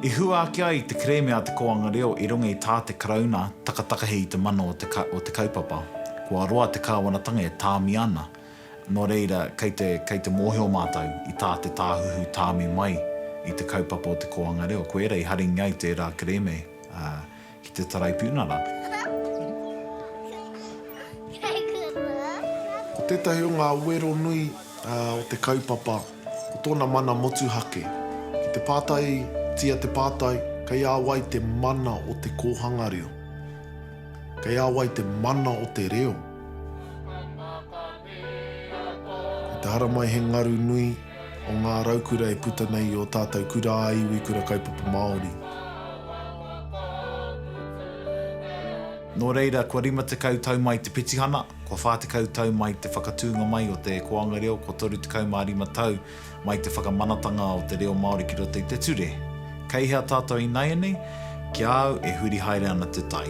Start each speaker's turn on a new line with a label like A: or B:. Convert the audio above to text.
A: I hua ake ai te kerēme a Te Kōanga Reo i runga i tā te Karauna takatakahi i te mana o te, o te kaupapa. Kua roa te kāwanatanga e tāmi ana, nō reira kei te, kei te mōhio mātou i tā te Tāhuhu tāmi mai i te kaupapa o Te Kōanga Reo. Koira i haringi ai tērā kerēme, ā, ki te Taraipiunara.
B: Ko tētahi o ngā wero nui o te kaupapa, ko tōna mana motuhake. Ki te pātaitia te pātai, kei a wai te mana o te kōhanga reo? Kei a wai te mana o te reo? Kei te haramai he ngaru nui o ngā raukura e puta nei i ō tātou kura ā-iwi, kura kaupapa Māori.
A: Nō reira, kua 50 tau mai te petihana, kua 40 tau mai te whakatūnga mai o te Kōanga Reo, kua 35 tau mai te whakamanatanga o te reo Māori ki roto i te ture. Kei hea tātou ināianei? Ki a au e huri haere ana te tai.